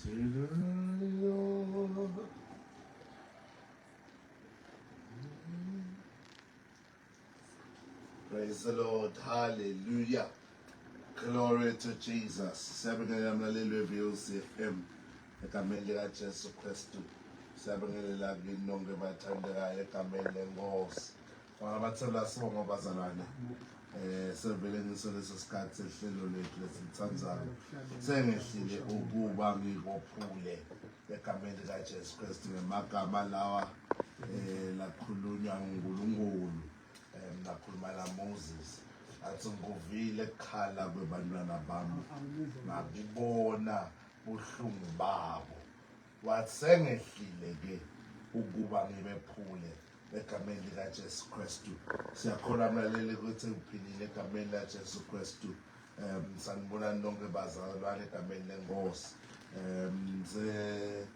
To the Lord. Praise the Lord. Hallelujah. Glory to Jesus. Siyabingelela mlaleli we-VOC FM egameni likaJesu Kristu. Siyabingelela kini nonke bathandekayo egameni lenkosi. Wangabathela sibonga bazalwane. Eh sevele ngiso leso sikhathi sehlelo lethu lesilithandayo. Sengehlile ukuba ngikophule egameni likaJesu Kristu ngemagama lawa eh lakhulunywa nguNkulunkulu. Eh nakhuluma na Moses athi ngikuvile kukhala kwebantwana bami ngakubona buhlungu babo wasengehlile ke ukuba ngibephule egameni likaJesu Kristu. Siyakholwa mlaleli ukuthi uphilile egameni laJesu Kristu. Um sanibonani nonke bazalwane egameni lenkosi. Um se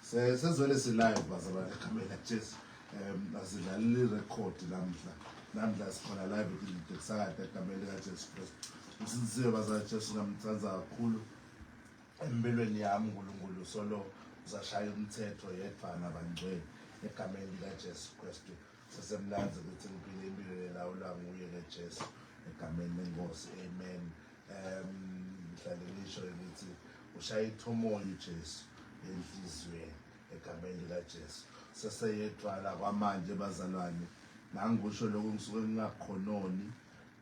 se sezwele si live bazalwane egameni laJesu. Um asidlaleli record namhla. Namhla sikhona live kusakade egameni likaJesu Kristu. Usindisiwe bazalwane Jesu ngamthanda kakhulu. Empilweni yami uNkulunkulu solo uzashaya umthetho yedvana bangcwele egameni likaJesu Kristu. Sesemnanzi ukuthi ngiphile impilo lelawulwa nguye ke Jesu egameni lenkosi. Amen. Ngihlale ngisho ngithi ushaya ithomoya uJesu enhliziyweni egameni likaJesu. Seseyedvwala kwamanje bazalwane. Nangikusho lokho ngisuke ngingakhononi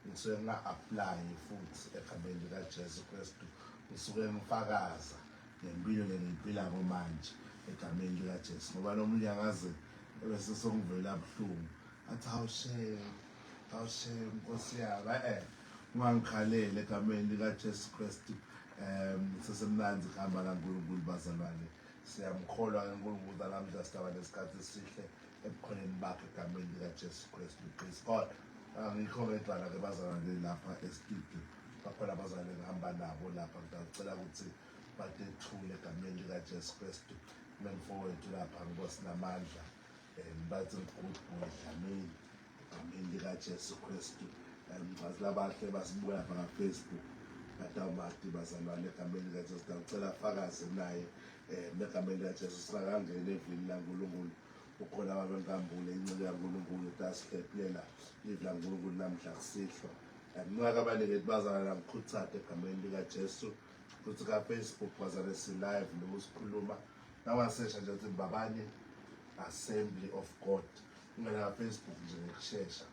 ngisuke nginga-aplayi futhi egameni likaJesu Kristu ngisuke ngifakaza ngempilo lengiyiphilako manje egameni likaJesu ngoba nomunye angaze ebese sokuvela buhlungu athi awushem awushem nkosi yami eh ungangikhaleli egameni likaJesu Kristu sesemnanzi kuhamba kaNkulunkulu bazalwane siyamkholwa uNkulunkulu namhla sitaba nesikhathi esihle ebukhoneni bakhe egameni likaJesu Kristu. Praise God. Angikho ngedwana ke bazalwane lapha e-studio. Bakhona abazalwane engihamba nabo lapha ngicela ukuthi batethule egameni likaJesu Kristu. Kunemfowethu lapha Nkosi namandla. Bathi good boy Dlamini egameni likaJesu Kristu. Bathi labahle basibuka lapha ka-Facebook. Batawumati bazalwane egameni likaJesu. Ngicela fakaze naye egameni likaJesu singakangeni evini laNkulunkulu. Ukhona ababenkambule inceku yaNkulunkulu etasihlephulela livi laNkulunkulu namhla kusihlwa. Nginqaka abaningi bazalwane ngikhuthaze egameni likaJesu futhi ka-Facebook bazalwane si-live noma sikhuluma nawasesha nje ukuthi Mbabane Assembly of God ungena ka-Facebook nje ngekushesha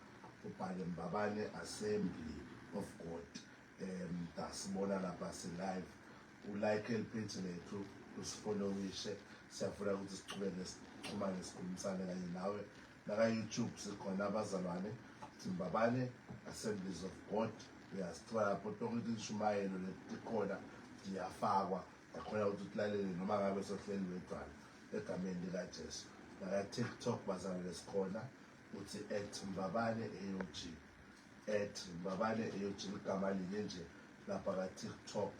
ubhale Mbabane Assembly of God dasibona lapha si-live ulike elipage lethu usifollowishe siyafuna ukuthi sichubeke sixhumane sikhulumisane kanye nawe naka-YouTube sikhona abazalwane Zimbabane Assemblies of God uyasithola lapho tonke tinshumayelo letikhona tiyafakwa yakhona ukuthi utilalele noma ngabe sohleli wedwana egameni likaJesu naka-TikTok bazalwane sikhona uthi at Mbabane AOG at Mbabane AOG ligama linye nje lapha ka-TikTok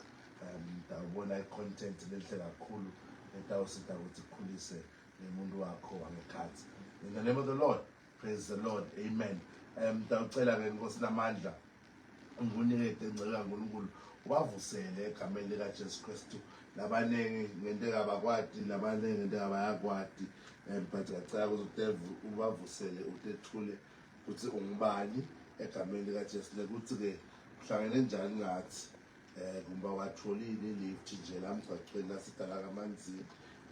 ndawubona i-content lenhle kakhulu etawusida ukuthi ikhulise nemuntu wakho wangekhathi in the name of the Lord. Praise the Lord. Amen. Ndawucela ke Nkosi namandla ngikunike inceke kaNkulunkulu ubavusele egameni likaJesu Kristu labaningi ngenteka abakwati labaningi ngenteka bayakwati but ngiyacela ukuthi ubavusele utethule ukuthi ungubani egameni likaJesu lekuthi-ke uhlangene njani ngathi kumba watholile ilift nje la mgwaqweni lasidala kamanzini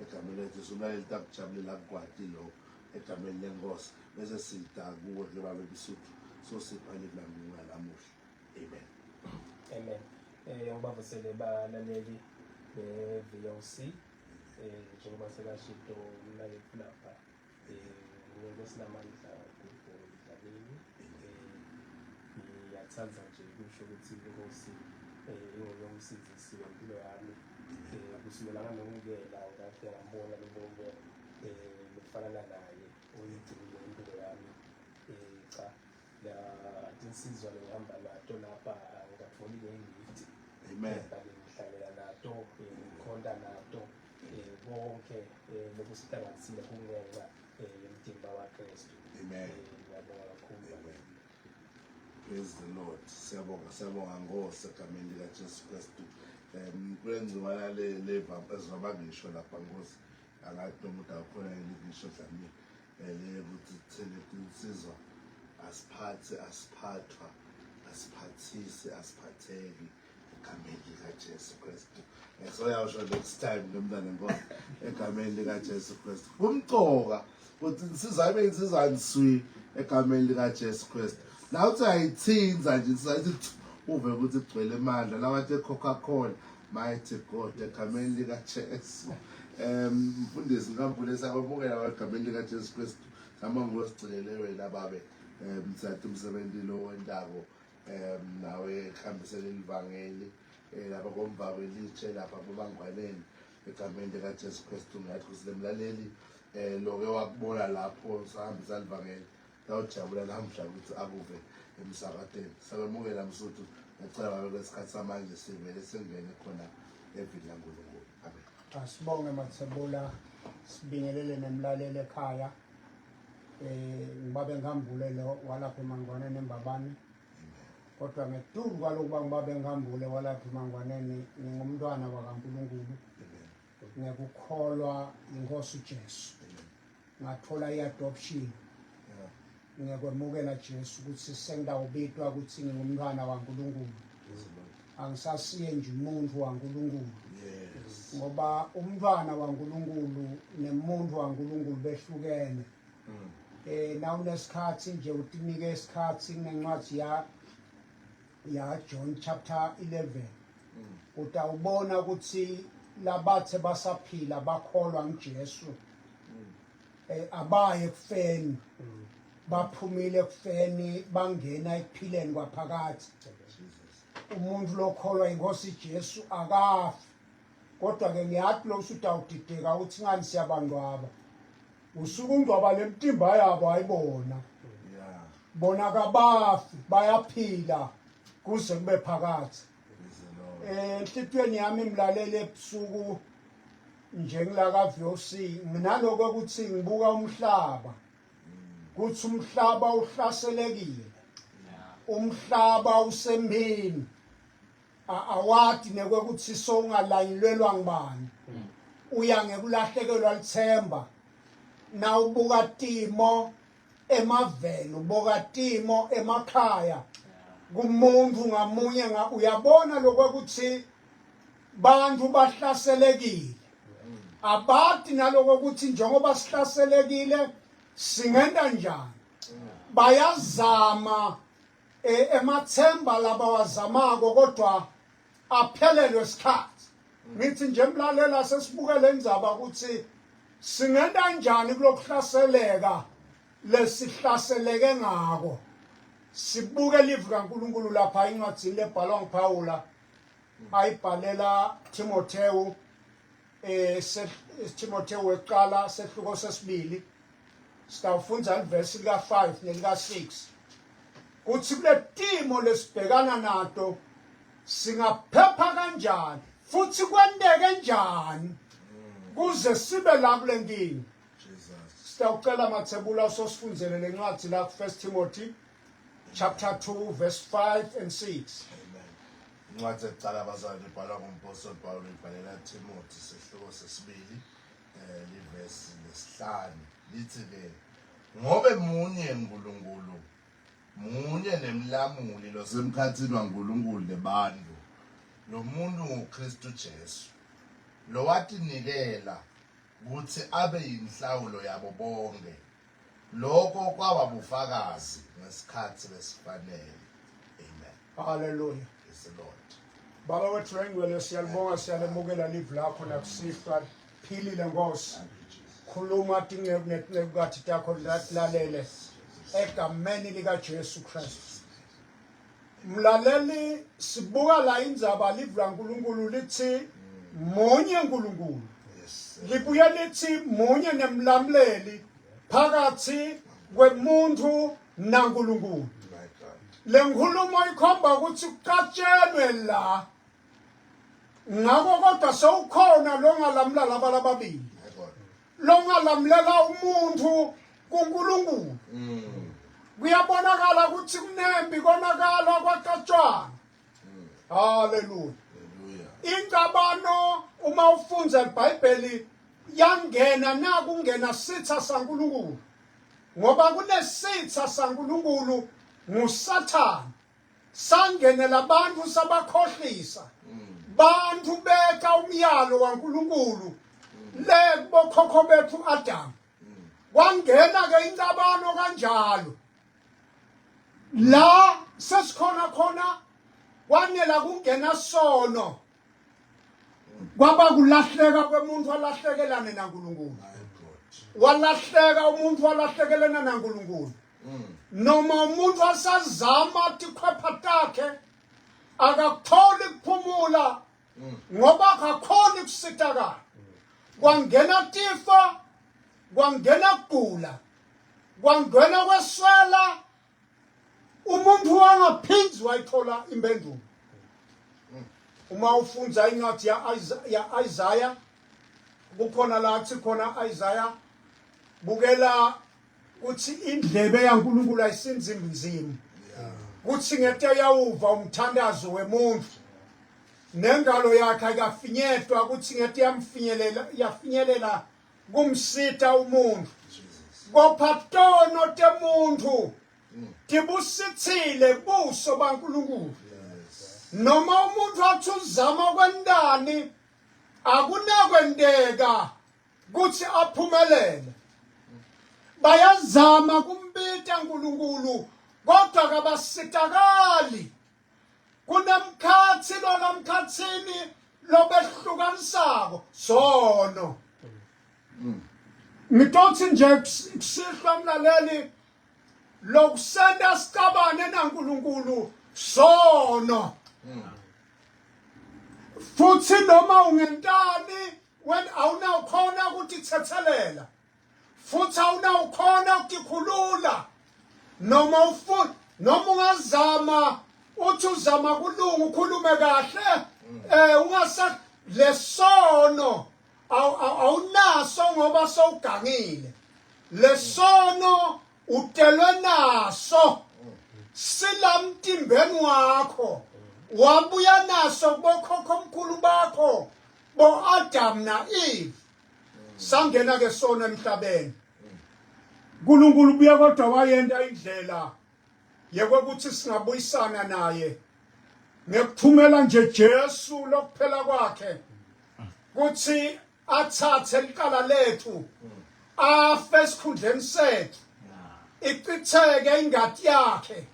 egameni likaJesu umlaleli takujabulela kukwati lokho egameni lenkosi bese sida kuwe ke babe Msuthu so sipha livi lamuhla. Amen. Amen. Ngibavusele balaleli be-VOC njengoba sekashito umnakethu lapha nginenkosi namandla Dlamini. Ngiyathanda nje ukusho ukuthi inkosi inguye umsindisi wempilo yami. Kusukela ngamemukela ngake ngambona lomunye lokufanana naye oyigcinile impilo yami. Cha la tinsizwa lengihamba nato lapha angikatholi nge-lift. Amen. Ngihlalela nato, ngikhonta nato konke lokusihlanganisile kungenxa yomtimba waKristu. Amen. Ngiyabonga kakhulu. Amen. Praise the Lord. Siyabonga, siyabonga Nkosi egameni likaJesu Kristu. Um kulengciwana le leva ezwaba ngisho lapha Nkosi angathi noma udakhona yini ngisho Dlamini eh, le ukuthi thina tinsizwa asiphathi asiphathwa asiphathisi asiphatheki egameni likaJesu Kristu. Eh, soyawusho next time nomntana Nkosi egameni likaJesu Kristu. Kumcoka ukuthi insizwa ibe insizwa nswi egameni likaJesu Kristu. La uthi ayithinza nje insizwa ithi uve ukuthi kugcwele amandla lawa athi Coca-Cola mighty God egameni likaJesu. Um mfundisi ngambule sakwamukela egameni likaJesu Kristu. Sama ngosigcinele wena babe um siyathi umsebenzi lo wentako um nawe kuhambisela ilivangeli um lapha komva kwelitshe lapha kubangwaneni egameni likaJesu Kristu ngathi ukuthi lemlaleli um loke wakubona lapho sahambisa livangeli lawujabula namhla ukuthi akuve emsakatweni sakwemukela msuthu ngicela babe kwesikhathi samanje sivele singene khona evini laNkulunkulu amen asibonge mathebula sibingelele nemlaleli ekhaya eh ngibabe ngihambule lo walapha emangwaneni embabane kodwa ngetulu kwalokuba ngibabe ngihambule walapha emangwaneni ngingumntwana wakaNkulunkulu ngekukholwa inkosi uJesu ngathola i-adoption ngekwemukela Jesu ukuthi sengidawubitwa ukuthi ngingumntwana waNkulunkulu angisasiye nje umuntu waNkulunkulu ngoba umntwana waNkulunkulu nemuntu waNkulunkulu behlukene mm. eh nawunesikhathi nje utinike isikhathi kunencwadi ya ya John chapter 11 mm. utawubona ukuthi labathe basaphila bakholwa nguJesu mm. eh, abaye ekufeni baphumile ekufeni bangena ekuphileni kwaphakathi umuntu lokholwa inkosi Jesu akafi kodwa ke ngiyathi lo usudawudideka uthi ngani siyabangcwaba usuke ungcwaba lemtimba yabo ayibona bona kabafi bayaphila kuze kube phakathi eh enhlitiyweni yami mlaleli ebusuku nje ngila ka VOC nginaloko ukuthi ngibuka umhlaba kuthi umhlaba uhlaselekile umhlaba usembini awadi nekwekuthi sowungalayilelwa ngibani uya ngekulahlekelwa lithemba nawubuka timo emaveni ubuka timo emakhaya kumuntu ngamunye uyabona lokwekuthi bantu bahlaselekile abati naloko ukuthi njengoba sihlaselekile singenta njani bayazama e, emathemba labawazamako kodwa aphelelwe isikhathi ngithi nje mlalela sesibuke le ndzaba ukuthi singenta njani kulokuhlaseleka lesihlaseleke ngako sibuke livi kaNkuluNkulu lapha incwadzini lebhalwa nguPawula ayibhalela Timotheu eh Timotheu weqala sehluko sesibili sitawufundza livesi lika 5 nelika 6 kuthi kuletimo lesibhekana nato singaphepha kanjani futhi kwenteke njani kuze sibe la kule nkinga sitawucela mathebula sosifundzele lencwadi la ku 1 Timothy chapter 2 verse 5 and 6 Amen. Incwadi ekuqala abazalwane ibhalwa ngumpostoli Pawulu ibhalela Timothy sehluko sesibili eh livesi lesihlanu lithi ke ngobe munye uNkulunkulu munye nemlamuli losemkhathini waNkulunkulu nebantu lo muntu nguKristu Jesu lo watinikela ukuthi abe yinhlawulo yabo bonke Lokho kwaba bufakazi ngesikhathi besifanele. Amen. Hallelujah. Is the Lord. Baba wethu engcwele siyalibonga siyalemukela live lakho nakusihlwa philile Nkosi. Khuluma tinceku netincekukathi takho lalele egameni lika Jesu Kristu. Mlaleli sibuka la indzaba live laNkulunkulu lithi munye uNkulunkulu. Libuye lithi munye nemlamuleli phakathi kwemuntu naNkulunkulu. Le nkulumo ikhomba ukuthi kucatshelwe la ngakho kodwa sewukhona longalamula laba lababili longalamlela umuntu kuNkulunkulu mm. kuyabonakala ukuthi kunembi konakala kwaqatshwana mm. haleluya Ingxabano uma ufundza iBhayibheli yangena nakungena sitha saNkulunkulu. Ngoba kunesitha saNkulunkulu nguSathane. Sangenela abantu sabakhohlisa. Bantu beka umyalo waNkulunkulu le kubokhokho bethu Adam. Kwangena ke ingxabano kanjalo. La sesikhona khona kwanela kungena sono kwaba kulahleka kwemuntu alahlekelane naNkulunkulu walahleka umuntu walahlekelana naNkulunkulu mm. noma umuntu asazama tikhwepha takhe akakutholi kuphumula mm. ngoba akakhoni kusitakala kwangena tifa kwangena kugula kwangena kweswela umuntu wangaphindzi wayithola impendulo uma ufundza incwadi ya-Isaya kukhona la athi khona Isaya bukela kuthi indlebe yaNkulunkulu ayisinzimnzima kuthi ngete yawuva umthandazo wemuntu nengalo yakhe ayikafinyetwa kuthi ngete yamfinyelela yafinyelela kumsita umuntu kopha tono temuntu tibusithile buso baNkulunkulu noma umuntu athi uzama kwentani akunakwenteka kuthi aphumelele bayazama kumbita uNkulunkulu kodwa kabasitakali kunemkhathi lona mkhathini lobehlukanisako sono ngitothi nje kusihlwa mlaleli lokusenta sicabane naNkulunkulu sono futhi noma ungentani wena awunawukhona ukuthi thethelela futhi awunawukhona ukutikhulula noma ufuna noma ungazama uthi uzama kulunga ukhulume kahle eh ungasa lesono awunaso ngoba sowugangile lesono utelwe naso silamtimbeni wakho wabuya naso kubokhokho omkhulu bakho bo-Adam na-Eve sangena ke sona emhlabeni uNkulunkulu ubuya kodwa wayenta indlela yekwekuthi singabuyisana naye ngekuthumela nje Jesu lokuphela kwakhe kuthi athathe licala lethu afe esikhundleni sethu ichitheke ingati yakhe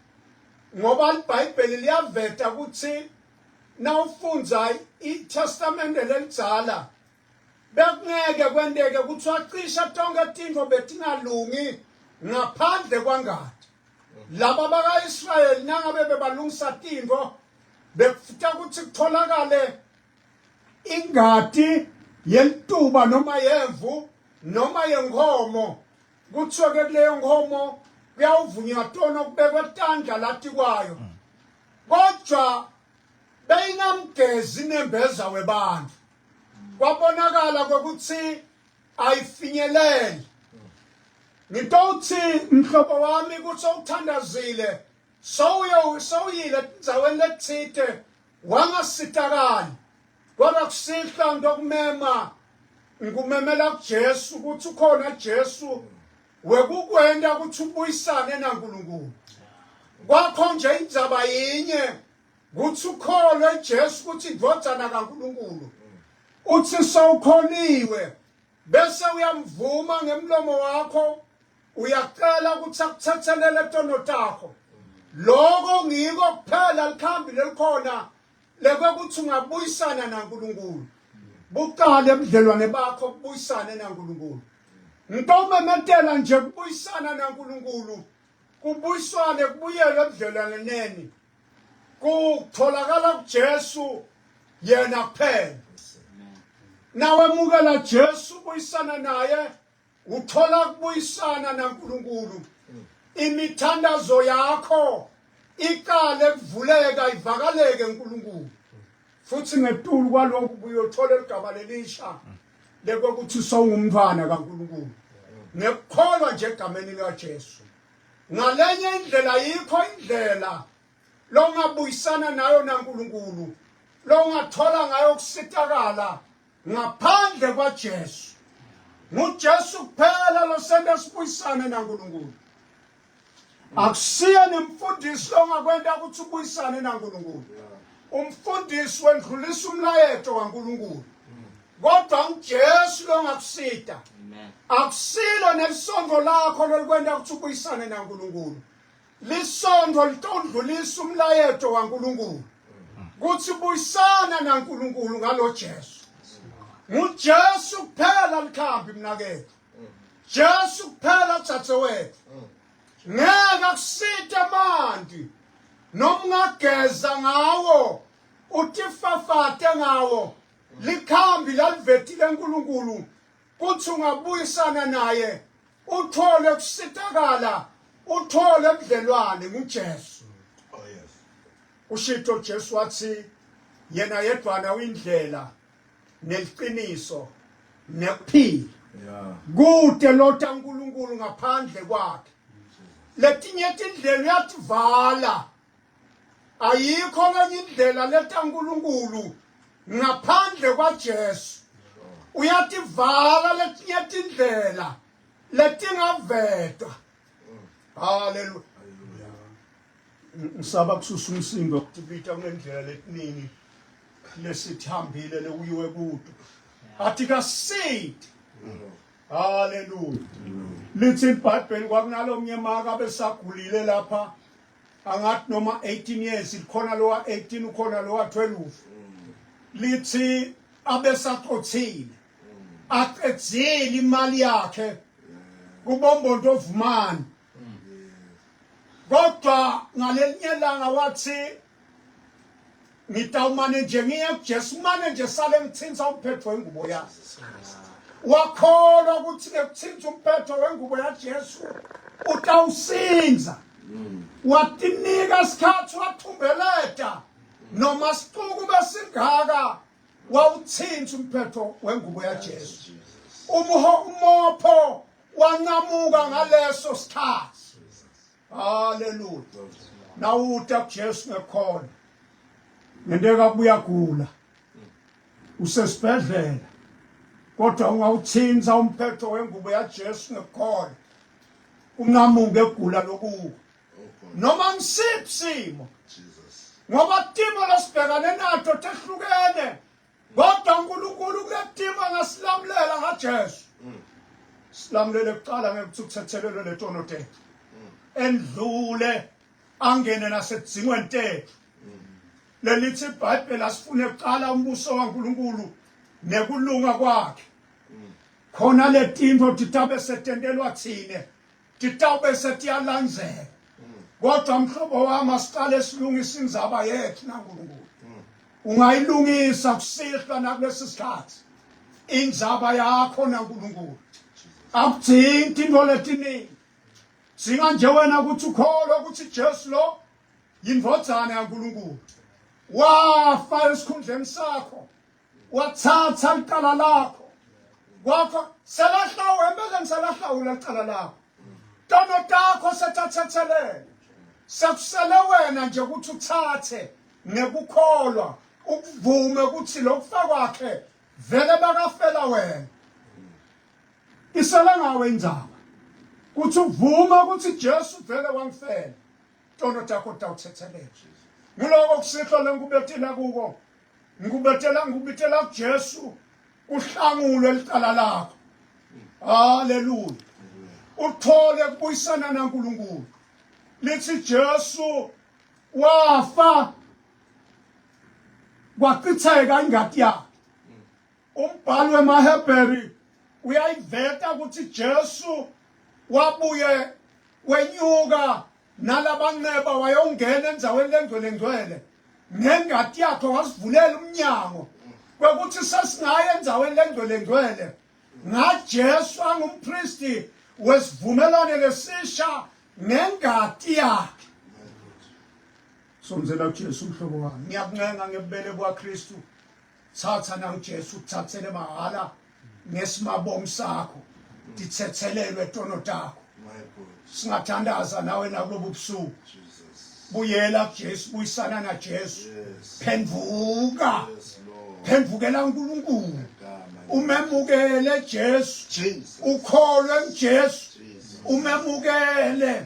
ngoba iBhayibheli liyaveta ukuthi nawufundza iTestamente lelidzala bekungeke kwenteke ukuthi wacisha tonke tintfo betingalungi ngaphandle kwangati laba baka-Israyeli nangabe bebalungisa tintfo bekufuta ukuthi kutholakale ingati yelituba noma yemvu noma yenkomo kuthiwe ke kuleyo nkomo kuyawuvunywa tono kubekwe tandla lati kwayo kodwa beyingamgezi nembeza webantfu kwabonakala kwekuthi ayifinyeleli ngitowuthi mhlobo wami ukuthi uthandazile sowuyo sowuyile endzaweni lethite wangasitakali kodwa kusihlwa ntokumema ngikumemela kuJesu ukuthi ukhona Jesu wekukwenta ukuthi ubuyisane naNkulunkulu kwakho nje indzaba yinye kuthi ukholwe Jesu ukuthi indvodzana kaNkulunkulu uthi sowukholiwe bese uyamvuma ngemlomo wakho uyacela ukuthi akuthethelele tono takho lokho ngiko kuphela likhambi lelikhona lekwekuthi ungabuyisana naNkulunkulu buqale ebudlelwane bakho kubuyisane naNkulunkulu ngitomemetela nje kubuyisana naNkulunkulu kubuyiswane kubuyelwe ebudlelwaneni kutholakala kuJesu yena kuphela nawemukela Jesu ubuyisana naye uthola kubuyisana naNkulunkulu imithandazo yakho iqale kuvuleka ivakaleke uNkulunkulu futhi ngetulu kwalokhu uyothola eligaba lelisha lekokuthi sowungumntwana kaNkulunkulu ngekukholwa nje egameni likaJesu ngalenye indlela yikho indlela longabuyisana nayo naNkulunkulu longathola ngayo kusitakala ngaphandle kwaJesu. NguJesu kuphela losenta sibuyisane naNkulunkulu. Akusiye nemfundisi longakwenta ukuthi ubuyisane naNkulunkulu. Umfundisi wendlulisa umlayeto waNkulunkulu. Kodwa nguJesu longakusita. Akusilo nelisonto lakho lolikwenta ukuthi ubuyisane naNkulunkulu. Lisonto litondlulisa umlayeto waNkulunkulu. Kuthi buyisana naNkulunkulu ngalo Jesu. NguJesu kuphela likhambi mnaketfu. Jesu kuphela dzadzewethu. Ngeke akusite amanti noma ungageza ngawo utifafate ngawo likhambi lalivetile uNkulunkulu kuthi ungabuyisana naye uthole kusitakala uthole ubudlelwane nguJesu. Oh yes. Ushito Jesu wathi yena yedwana uyindlela neliqiniso nekuphila. Yeah. Kude lota uNkulunkulu ngaphandle kwakhe. Letinye tindlela uyativala. Ayikho lenye indlela leta uNkulunkulu ngaphandle kwaJesu. Uyativala letinye tindlela letingavetwa. Hallelujah. Ngisaba kususa umsindo kutibita kunendlela letiningi lesithambile lekuyiwe kuto. Athi kasidi. Hallelujah. Lithi iBhayibheli kwakunalomnye maka besagulile lapha angathi noma 18 years likhona lowa 18 ukhona lowa 12 lithi abesaqothile aqedzile imali yakhe kubombonto ovumani kodwa ngalelinye langa wathi ngitawumane nje ngiye kuJesu mane nje sale ngithinta umphetho wengubo yakhe wakholwa ukuthi ngekuthinta umphetho wengubo yaJesu utawusinza watinika isikhathi wathumbeleta noma sicuku besingaka wawuthinta umphetho wengubo yaJesu umuho umopho wanqamuka ngaleso sikhathi. Haleluya. Nawuta kuJesu ngekhona. Ngenteka kuyagula. Usesibhedlela. Kodwa ungawuthinta umphetho wengubo yaJesu ngekukholwa. Unqamuke egula lokuko. Noma ngisiphi simo. Ngoba timo lesibhekane nato tehlukene. Kodwa uNkulunkulu kuletima angasilamulela ngaJesu. Silamulele kuqala ngekuthi kuthethelelwe letono tethu. Endlule angene nasekudzingweni tethu. Lelithi iBhayibheli asifune kuqala umbuso waNkulunkulu nekulunga kwakhe. Khona letinto titabe setentelwa thine titawube setiyalandzela. Kodwa mhlobo wami asiqale silungise indzaba yethu naNkulunkulu. Ungayilungisa kusihlwa nakulesi sikhathi indzaba yakho naNkulunkulu. Akudzingi into letiningi. Dzinga nje wena ukuthi ukholwe ukuthi Jesu lo yindvodzana yaNkulunkulu. Wafa esikhundleni sakho. Wathatha licala lakho. Kwakho selahlawula empeleni selahlawula licala lakho. Tono takho sethathethelele. Sekusele wena nje ukuthi uthathe ngekukholwa ukuvume ukuthi lokufa kwakhe vele bakafela wena. Isele ngawe indzaba. Kuthi uvume ukuthi Jesu vele wangifela. Tono takho tawuthethelelwa. Ngiloko kusihlwa lengikubethela kuko. Ngikubethela ngikubithela kuJesu kuhlangulwe licala lakho. Haleluya. Uthole kubuyisana naNkulunkulu. Lithi Jesu wafa kwachitheka ingati yakhe. Umbhalo wemaHebheri uyayiveta ukuthi Jesu wabuye wenyuka nalabanceba wayongena endzaweni lengcwele ngcwele ngengati yakhe wasivulela umnyango kwekuthi sesingaya endzaweni lengcwele ngcwele ngaJesu angumpristi wesivumelwane lesisha ngengati yakhe. Sondzela kuJesu mhlobo wami, ngiyakuncenga ngebubele bwaKristu, thatha nanguJesu ukuthathele mahhala ngesimabomu sakho, tithethelelwe tono takho. Singathandaza nawe nakulobu busuku. Buyela kuJesu, buyisana naJesu. Phenduka. Phendukela uNkulunkulu. Umemukele Jesu. Ukholwe kuJesu. Umemukele.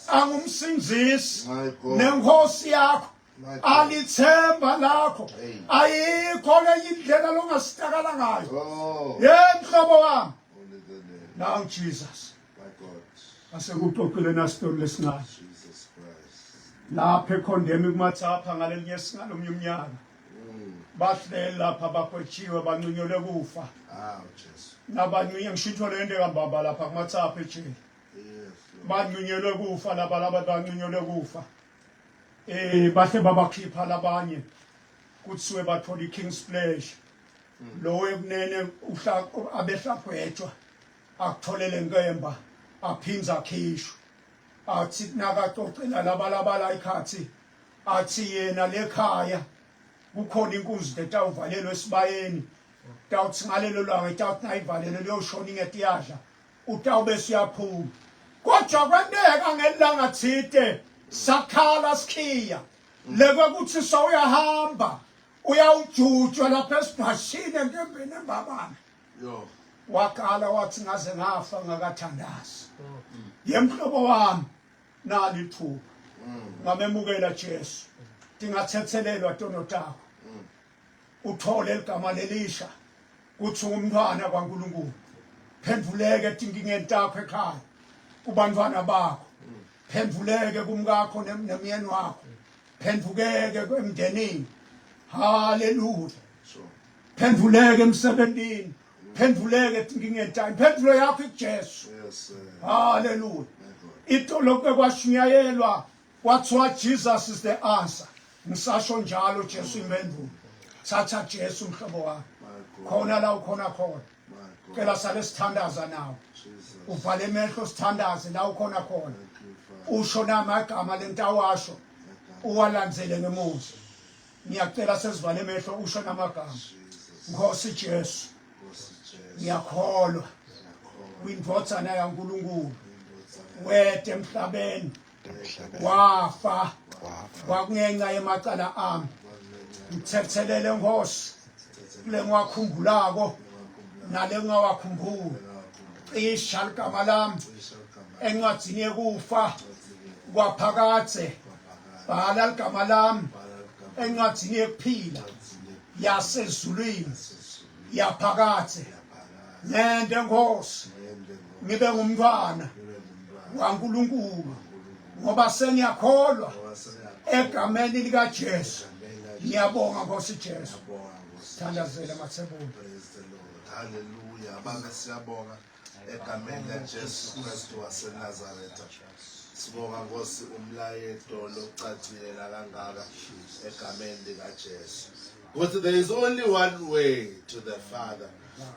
Angumsindzisi nenkosi yakho. Alithemba lakho. Ayikho lenye indlela longasitakala ngayo. Oh. Yemhlobo wami. Now Jesus. Asekuxoxile na story lesincane. Lapha ekhondemi kumathapha ngalelinye singalomnye umnyaka. Bahleli lapha bagwetshiwe bancunyelwe kufa. Ah Jesu. Nabancinye ngisho into lento kambamba lapha kumathapha ejele. Bancunyelwe kufa laba laba bancunyelwe kufa. Eh bahle babakhipha labanye kuthiwe bathola iKing's Pleasure. Lo ekunene uhla abehlagwetshwa akutholele nkemba aphinze akhishwe athi nakaxoxela labalabala ikhathi athi yena lekhaya kukhona inkunzi letawuvalelwa esibayeni tawuthi ngalelo langa itawuthi nayivalelwe liyoshona ingete iyadla utawube siyaphuma kodwa kwenteka ngelanga thide sakhala sikhiya lekwekuthi sawuyahamba uyawujutshwa lapha esibhashini enkembeni embabane Yo. Wakala wathi ngaze ngafa ngakathandazi. Yemhlobo wami nali ithuba. Ngamemukela Jesu. Tingathethelelwa tono takho. Uthole ligama lelisha kuthi ungumntwana kwaNkulunkulu. Phenduleke etinkingeni takho ekhaya kubantwana bakho. Phenduleke kumkakho nemyeni wakho. Phendukeke emndenini. Hallelujah. Sure. Phenduleke emsebentini. Phenduleke etinkingeni takho. Imphendulo yakho ikuJesu. Yes sir. Hallelujah. My God. Itolo kuke kwashunyayelwa kwathiwa Jesus is the answer. Ngisasho njalo Jesu impendulo. Thatha Jesu mhlobo wami. My God. Khona la ukhona khona. My God. Cela sale sithandaza nawe. Jesus. Uvale emehlo sithandaze la ukhona khona. Thank you Father. Usho namagama lentawasho uwalandzele ngemuva. Ngiyacela sesivale emehlo usho namagama. Jesus. Nkosi Jesu, Nkosi Jesu. ngiyakholwa Ngiyakholwa. kwindvodzana yaNkulunkulu Indvodzana wete emhlabeni emhlabeni wafa wafa kwakungenxa yemacala ami ngithethelele Nkosi kule ngiwakhumbulako nale ngingawakhumbuli cisha ligama lami encwadzini yekufa kwaphakadze bhala ligama lami encwadzini yekuphila yasezulwini yaphakadze ngende Nkosi ngibe ngumntwana waNkulunkulu ngoba sengiyakholwa egameni likaJesu ngiyabonga Nkosi Jesu thandazela mathebula Praise the Lord. Hallelujah. Baba siyabonga egameni laJesu Kristu waseNazaretha. Sibonga Nkosi umlayeto locacile kangaka egameni likaJesu. Because there is only one way to the Father.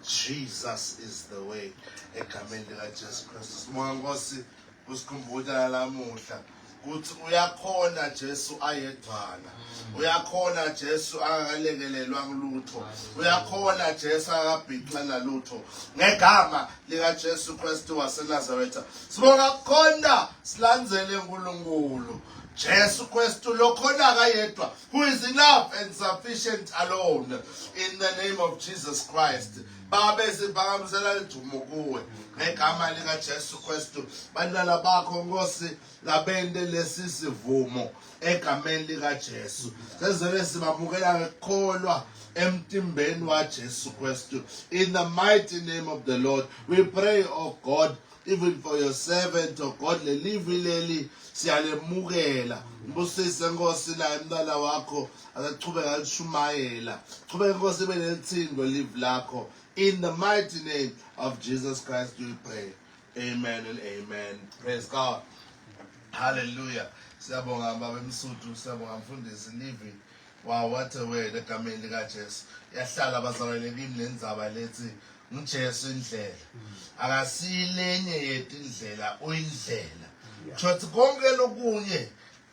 Jesus is the way egameni likaJesu Kristu. Sibonga Nkosi kusikhumbuta lamuhla ukuthi uyakhona Jesu ayedvwana uyakhona Jesu akakalekelelwa ngilutho uyakhona Jesu akabhixa nalutho ngegama lika Jesu Kristu waseNazaretha sibonga kukhona silandzele uNkulunkulu Jesu Kristu lokhona kayedwa who is enough and sufficient alone in the name of Jesus Christ babe siphakamisela lidumo kuwe ngegama lika Jesu Kristu bantwana bakho Nkosi labente lesi sivumo egameni lika Jesu sezele sibamukela ngekukholwa emtimbeni wa Jesu Kristu in the mighty name of the Lord we pray oh God even for your servant oh God lelivi leli siyalemukela mbusise Nkosi la emntwana wakho akachubeka alishumayela chubeka Nkosi ibe nelithindo live lakho in the mighty name of Jesus Christ we pray amen and amen praise God hallelujah siyabonga baba Msuthu siyabonga mfundisi livi wow what a word egameni likaJesu yahlala bazalwane kimi lenzaba lethi nguJesu indlela akasilenye yetindlela uyindlela Shothi konke lokunye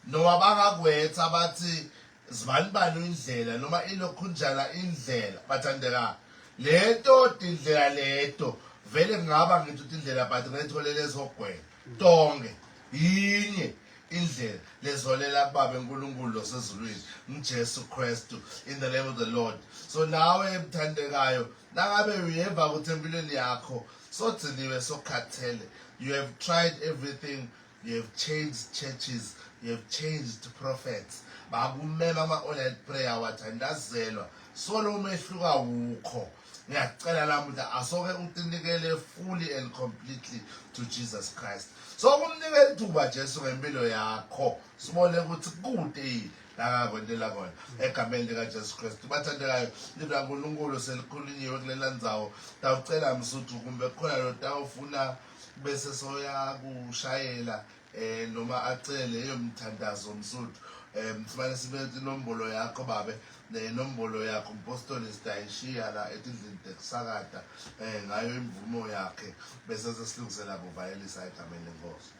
noma bangakwetha bathi zibani bani indlela noma ilokhunjana indlela bathandeka leto tindlela leto vele kungaba ngithi tindlela but ngayitholele esogwena tonke yinye. Indlela lezolela kubaba uNkulunkulu losezulwini nguJesu Kristu in the name of the Lord. So nawe emthandekayo nangabe uyeva ukuthi empilweni yakho sogciniwe sokhathele you have tried everything you have changed churches you have changed prophets bakumema ama-online prayer wathandazelwa solo umehluko awukho ngiyacela namuhla asoke utinikele fully and completely to Jesus Christ so kumnikela ithuba Jesu ngempilo yakho sibone ukuthi kude yini lakakwentela kona egameni likaJesu Kristu bathandekayo livi laNkulunkulu selikhulunyiwe kulela ndzawo tawucela msuthu kumbe khona lo tawufuna bese soyakushayela eh noma acele leyo mthandazo msuthu eh mfane sibe inombolo yakho babe nenombolo yakho umpostoli sidayishiya la etindlini tekusakata eh ngayo imvumo yakhe bese sesilungisela kuvalelisa egameni lenkosi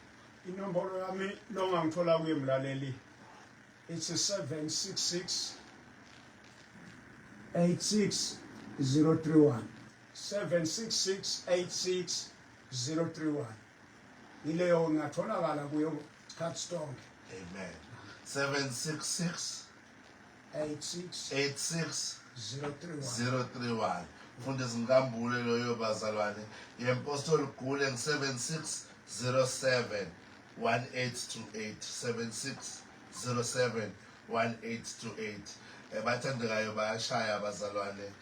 inombolo yami longangithola kuye mlaleli it's 766 86031 766 86031 Yileyo ngingatholakala kuyo sikhathi sonke. Amen. 766 86 86 031. 031. Mfundisi Nkambule loyo bazalwane. Yempostoli Gule ngi-7607 1828 7607 1828. Eh, bathandekayo bayashaya abazalwane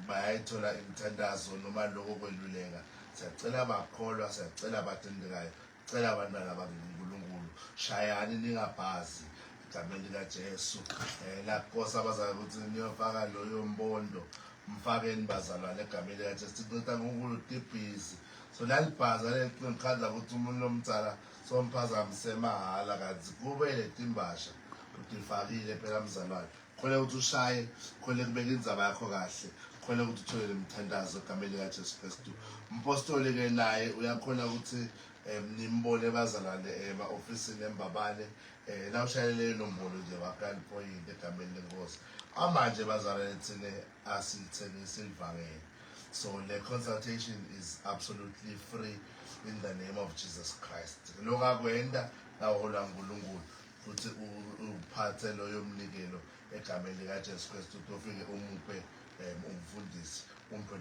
bayayithola imithandazo noma lokho kweluleka siyacela bakholwa siyacela abathandekayo cela abantwana bakaNkulunkulu shayani ningabhazi egameni likaJesu um lakosa abazalwane ukuthi niyofaka loyo mbondo mfakeni bazalwane egameni likaJesu sinceda uNkulunkulu tibhizi so lalibhaza leliqinqhaza ukuthi umuntu lomdzala somphazamise mahhala kanti kube letimbasha utifakile phela mzalwane khona ukuthi ushaye khona kubeka indzaba yakho kahle khona ukuthi uthole lemthandazo egameni likaJesu Kristu umpostoli ke naye uyakhona ukuthi um nimbone bazalwane ema-ofisini embabane um nawushayele inombolo nje wakanpoyinti egameni lenkosi amanje bazalwane thina asilithengisi ilivangeli so le consultation is absolutely free in the name of Jesus Christ lokakwenda laholwa uNkulunkulu futhi uphathe loyo mnikelo egameni likaJesu Kristu ukuthi ufike umuphe umfundisi umphe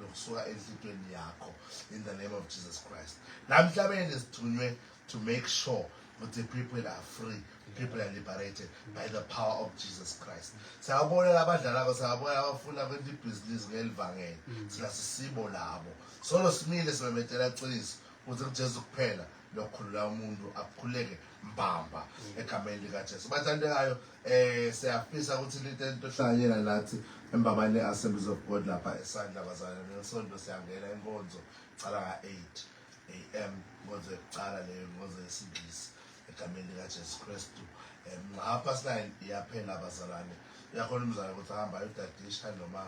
lokusuka enhlitweni yakho in the name of Jesus Christ namhlabeni sithunywe to make sure ukuthi people are free people are liberated by the power of Jesus Christ siyabona labadlalako siyabona abafuna kwenta ibhizinisi ngelivangeli thina sisibo labo solo simile simemetela qiniso ukuthi kuJesu kuphela lokukhulula umuntu akhuleke mbamba egameni likaJesu bathandekayo eh siyafisa ukuthi lite into hlanganyela nathi embabane Assemblies of God lapha esandla bazalwane nesonto siyangena inkonzo cala ka-8 am inkonzo yokuqala leyo inkonzo yesingisi egameni likaJesu Kristu um half past 9 iyaphela bazalwane uyakhona umzalwane ukuthi ahamba ayodadisha noma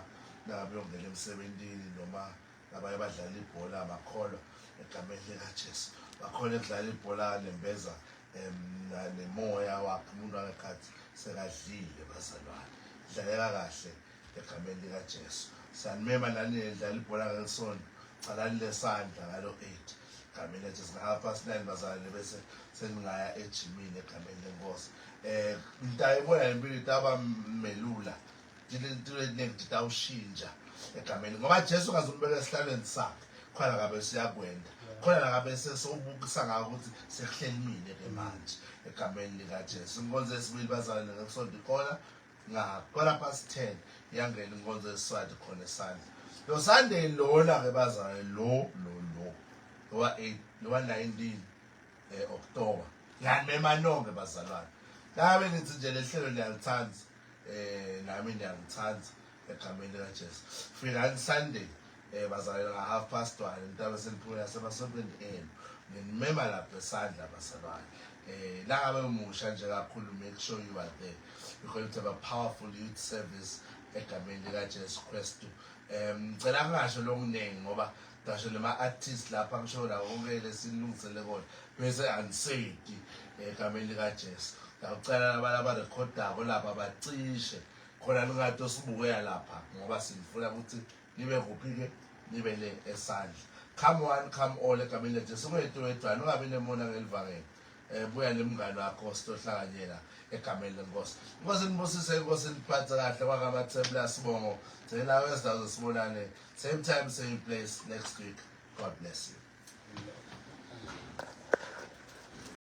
nangabe uyongena emsebentini noma labanye badlala ibhola bakholwa egameni likaJesu bakhona ekudlala ibhola nembeza nemoya wakhe umuntu angekhathi sekadlile bazalwane dlaleka kahle egameni likaJesu siyanimema nani nidlala ibhola ngelisonto calani lesandla ngalo 8 egameni likaJesu nga-half past 9 bazalwane bese seningaya ejimini egameni lenkosi um ngitayibona lempilo itaba melula into eningi titawushintsha egameni ngoba Jesu ngazumbeka esihlalweni sakhe khona ngabe siyakwenda khona ngabe sesobukisa ngako ukuthi sekuhleli mina ke manje egameni likaJesu inkonzo yesibili bazalwane ngesonto ikhona nga quarter past 10 yangena inkonzo yesiswati khona esandla lo Sunday lona ke bazalwane lo lo lo lo 8 lo 19 eh October nganimema nonke bazalwane ngabe nithi nje lehlelo niyalithanda eh nami ngiyangithanda egameni likaJesu fikani Sunday eh bazalwane nga half past 1 intaba seliphumela semasontweni enu nginimema lapha esandla bazalwane eh nangabe umusha nje kakhulu make sure you are there we're going to have a powerful youth service egameni likaJesu Kristu um ngicela ngingasho lokuningi ngoba ngasho nama artists lapha ngisho la konke lesilungisele kona bese anisedi egameni likaJesu ngiyacela laba abarekhodako lapha bacishe khona ningathi osibukeya lapha ngoba sinifuna ukuthi nibe kuphi-ke nibe le esandla come one come all egameni likaJesu ungedwa wedwana ungabi nemona ngelivangeli. Eh buya nemngane wakho sitohlanganyela egameni lenkosi. Inkosi nibusise inkosi niphathe kahle kwakaMathebula sibongo. Thina wesidazo sibonane same time same place next week. God bless you. Amen.